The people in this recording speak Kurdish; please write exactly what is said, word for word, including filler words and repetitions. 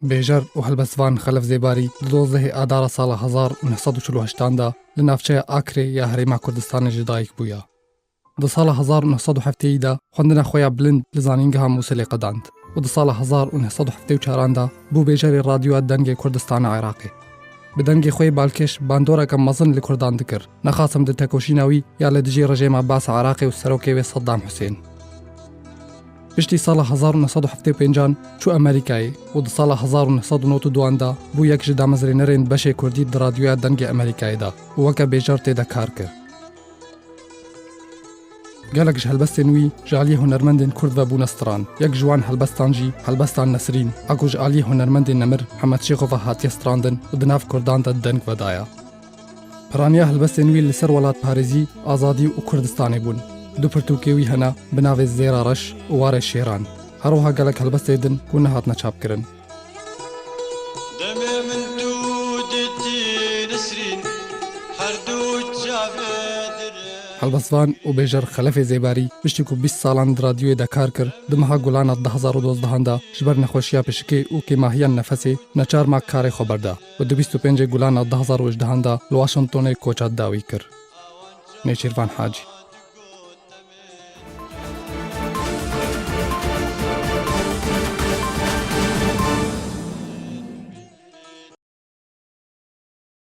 Bêjer û helbestvan Xelef Zêbarî di dozdehê Adara sala hezar û neh sed û çil û heştan de li navçeya Akrê ya Herêma Kurdistanê ji dayik bûya. Di sala hezar û neh sed û heftê yî de xwendina xwe ya bilind li Zanîngeha Mûsilê qedand û di sala hezar û neh sed û heftê û çaran de bû bêjerê Radyoya Dengê Kurdistana Iraqê. Bi dengê xwe yê balkêş bandoreke mezin li Kurdan dikir, nexasim di tekoşîna wî ya li dijî rejîma Baas a Iraqê û serokê wê Seddam Husên. Piştî sala hezar û neh sed û heftê û pêncan çû Amerîkayê û di sala hezar û neh sed û nod û duan de bû yek ji damezrênerên beşê Kurdî di Radyoya Dengê Amerîkayê de û weke bêjer tê de kar kir. Gelek ji helbestên wî ji aliyê hunermendên Kurd ve bûne stran. Yek ji wan helbestan jî helbesta Nesrîn a ku ji aliyê hunermendê nemir Hemed Şêxo ve hatiye strandin û di nav Kurdan de deng vedaya. Piraniya helbestên wî li ser welatparêzî, azadî û Kurdistanê bûn. Du pirtûkê wî hene bi navê Zêra Reş û Warê Şêran. Her wiha gelek helbestê din ku nehatine çapkirin. Demê min tu dîtî Nesrîn, her du çavê dir. Helbestvan û bêjer Xelefê Zêbarî piştî ku bîst salan di radyoyê de kar kir, di meha Gulana du hezar û dozdehan de ji ber nexweşiya pişikê û kêmahiya nefesê neçar ma karê xwe berda û di bîst û pêncê Gulana du hezar û hejdehan de li Washingtonê koça dawî kir. Nêçîrvan Hacî.